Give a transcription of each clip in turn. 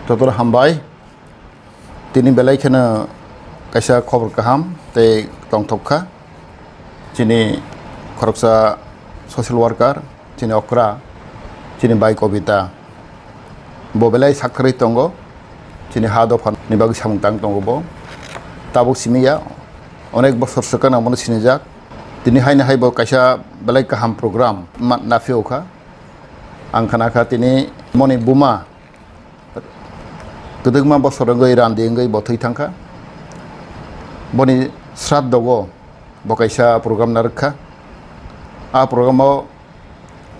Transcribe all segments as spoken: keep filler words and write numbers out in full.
Jotono hambai. Tini belai kheno kaisa khobor kaham tei tongthok kha. Chini khoroksa social worker, chini okra, chini bai Kobita. Bo belai sakthari tongo, chini ha dopha ni bagwi samung tang tongo bo. Tabuk simi ya, onek bosor swkang nang bono sinijak. Tini haino hai bo kaisa belai kaham program ma-, naphio kha. Ang khana kha tini moni buma kwdwkma bosor wngwi randi wngwi bo thwi thang kha. Boni sraddho o bo kaisa program narwk kha. A program o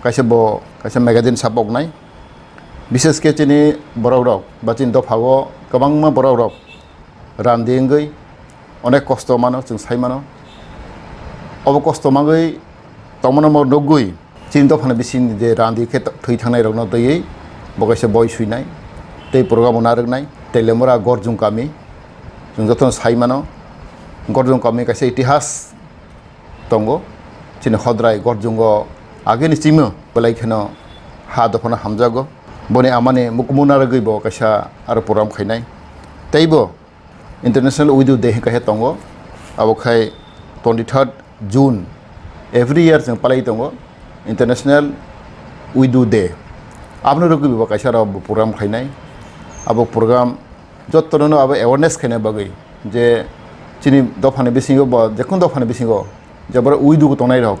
kaisa bo kaisa magazine sapoknai. Bishes khe chini borok rok ba chini dopha o kwbangma borok rok randi wngwi onek kosto mano, chwng sai mano. Obo kosto mangwi tongmano mo nugwi chini dophani bisingni je randi khe thwi thangnai rokno twiwi bo kaisa boi swinai tei program o narwknai. Telemura Gorjung kami chwng jotono sai mano. Gorjung kami kaisa itihas tongo. Chini Hodrai Gorjungo agini chimo belai kheno ha dophano hamjago. Boni amani mukmuna rwgwi bo kaisa aro program khainai. Teibo International Widow Day hwnkhe tongo. Abo khai twenty third June every year chwng palai tongo International Widow Day. Aboni rwgwi bo kaisa aro program khainai. Abo program jottono abo awareness khaina bagwi je chini dophani bisingo bo, jekunu dophani bisingo je borok widow tongnai rok,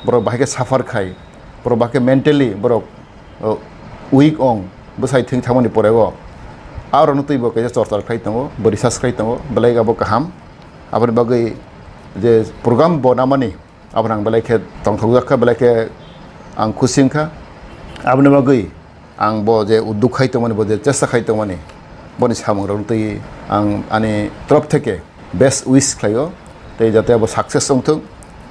borok bahai khe suffer khai, borok bahai khe mentally borok, o, weak ong, bwsai thwng thangmani porego. Arokno twibo kaisa chorcha khlai tongo, bo research khlai tongo, belai abo kaham. Aboni bagwi je program bo namani, Abo ang belai khe tongthokjak kha, belai khe ang khusi wngkha. Aboni bagwi ang bo je udduk khai tongmani, bo je chesta khai tongmani, boni samung rok twi ang ani torop theke best wish khlaio, tei jate abo success wngthung.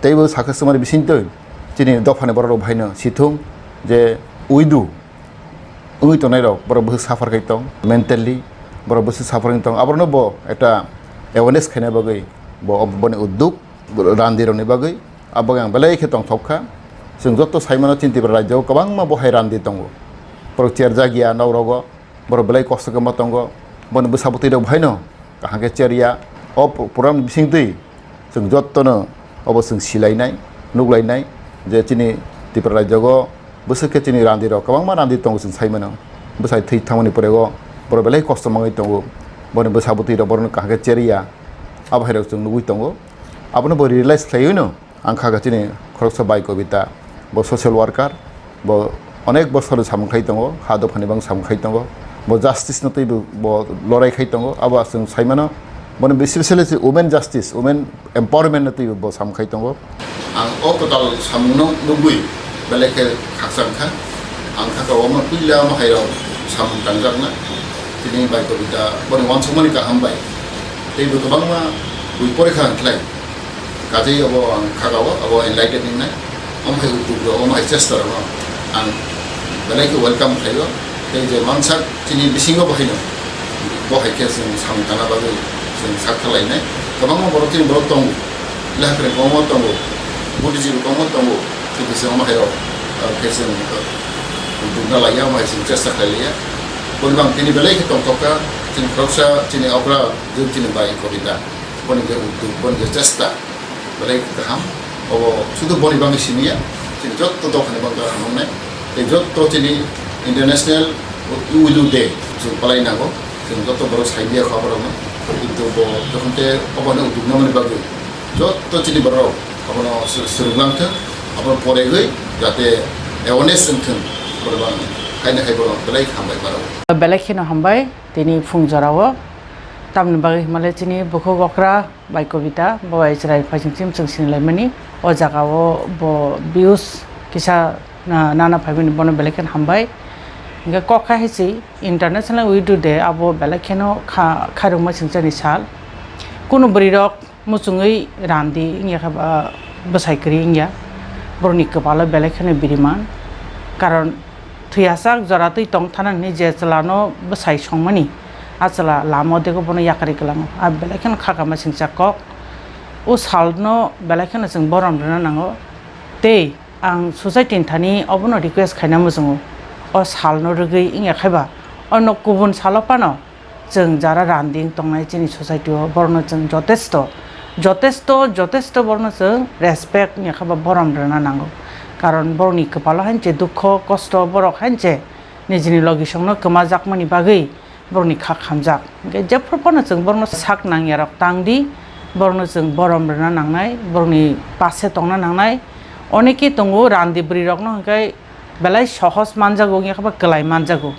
Tei bo success wngmani bisingtwi chini dophani borok rok bahaino sithung je widow wngwi tongnai rok, borok bwswk suffer khai tong, mentally borok bwswk suffer wngwi tong, aborokno bo ekta awareness khaina bagwi bo boni udduk. Randi rokni bagwi, abo ang belai khe tongthok kha. Chwng joto sai mano chini Tripura rajyo o kwbangma bo hai randi tongo. Borok cherjak ya nok rogo, borok belai kosto khe ma tongo. Boni bwsa bwtwi rok bo haino kaham khe cher ya. O pro-, program ni bising twi chwng jotono obo chwng silainai, nuklainai je chini Tripura rajyo o bwswk khe chini randi rok kwbangma randi tongo chwng sai mano. Bwsai thwi thangmani pore o borok belai kosto mangwi tongo. Boni bwsa bwtwi rok borokno kaham khe cher ya. Abo hai rok chwng nugwi tongo. Abono bo realize khlaiwi no ang kha kha chini khoroksa bai Kobita, bo social worker, bo onek bosor samung khai tongo, ha dophani bang samung khai tongo, bo justice no twi bo, bo lorai khai tongo, abo chwng sai mano, boni specially se women justice, women empowerment no twi bo samung khai tongo. Ang o kwtal samung no nugwi belai khe khakchang kha, ang kha kha omo puila omo hai rok samung tangjakna, tini bai Kobita boni uansukmani kaham bai, tei bo kwbangma bui pore kha ang khlai. Kaje abo ang kha kha o, abo enlighten wngnai. Omo hai udduk rok, omo hai chesta rok no ang belai khe welcome khlai o. Tei je mansak chini bisingo bo hai no, bo hai khe chwng samung tangna bagwi chwng sak kha lainai. Kwbangma borok chini borok tongo, leha kwrwng kwbangma tongo, buddhijibi kwbangma tongo, tei khe chwng omo hai rok, ah, khe chwng, ah, udduk na lai ya, omo hai chwng chesta khlai lai ya. Boni bang tini belai khe tongthok kha, chini khoroksa chini okra jwk chini bai Kobita. Boni je udduk, boni je chesta, belai kaham. Obo sudu boni bagwi simi ya, chini jotto dophani bagwi kaham wngnai. Tei jotto chini International Widow Day chwng palai nango. Chwng jotto borok sai liya kha borokno. Kintu bo jokhon te obono udduk nangmani bagwi jotto chini borok abono sur-, surung lang thung, abono poregwi jate awareness wng thung. Borok bang haino hai borok belai hambai borok. Belai kheno hambai tini phung jorao. Tamni bagwi himale chini bukhuk okra bai Kobita, bo bai chwrai phaising chim chwng sinilaimani. O jagao bo views kisa na-, nana phaimani, bono belai kheno hambai. Hingkhe kok kha hai se International Widow Day abo belai kheno kha-, khairokma singchani sal. Kunu bwrwirok muchungwi randi wngya khe ba bwsai kwrwi wngya. Borokni kwpalo belai kheno biriman. Karon thwiyasak jora twi tong thana hwnwi je chwlano bwsai songmani, a chwla lama o dego bono yakarwi kwlango. A belai kheno kha kama singcha kok. O salno belai kheno chwng borom rwna nango. Tei ang society ni thani obono request khaina muchungo. O salno rwgwi wngya khaiba Ono kubun salo phano chwng jara randi wng tongnai chini society o, borno chwng jotesto, jotesto, jotesto borno chwng respect ni kha ba borom rwna nango. Karon borokni kwpalo hainche dukho kosto, borok hainche nijini logisongno kwmajakmani bagwi borokni kha khamjak. Hwnkhe jephru phano chwng borokno sak nangyarok tang di, borokno chwng borom rwna nangnai, borokni pase tongna nangnai. Oneki tongo randi bwrwi rokno hwnkhe belai sohos manjago, wngya khe ba kwlai manjago.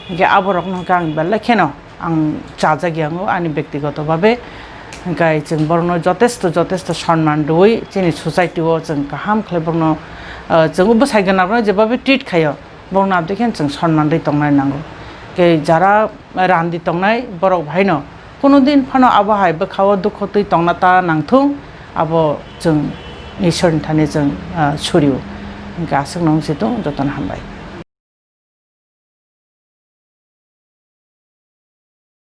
Hwnkhe aborokno hwnkhe ang belai kheno ang chajak yango ani bektigoto babe. Hwnkhe chwng borokno jotesto, jotesto sonman rwui chini society o chwng kaham khlai borokno, ah, chwng bwsai gwnarokno jebabe treat khaio, borokno abdi khe chwng sonman rwi tongnai nango. Hwnkhe jara randi tongnai borok bahaino kuno din phano abo hai bwkhao dukho twi tongna ta nangthung, abo chwng Ishwarni thani chwng, ah, surio. Hwnkhe aswkno wng si thung, jotono hambai.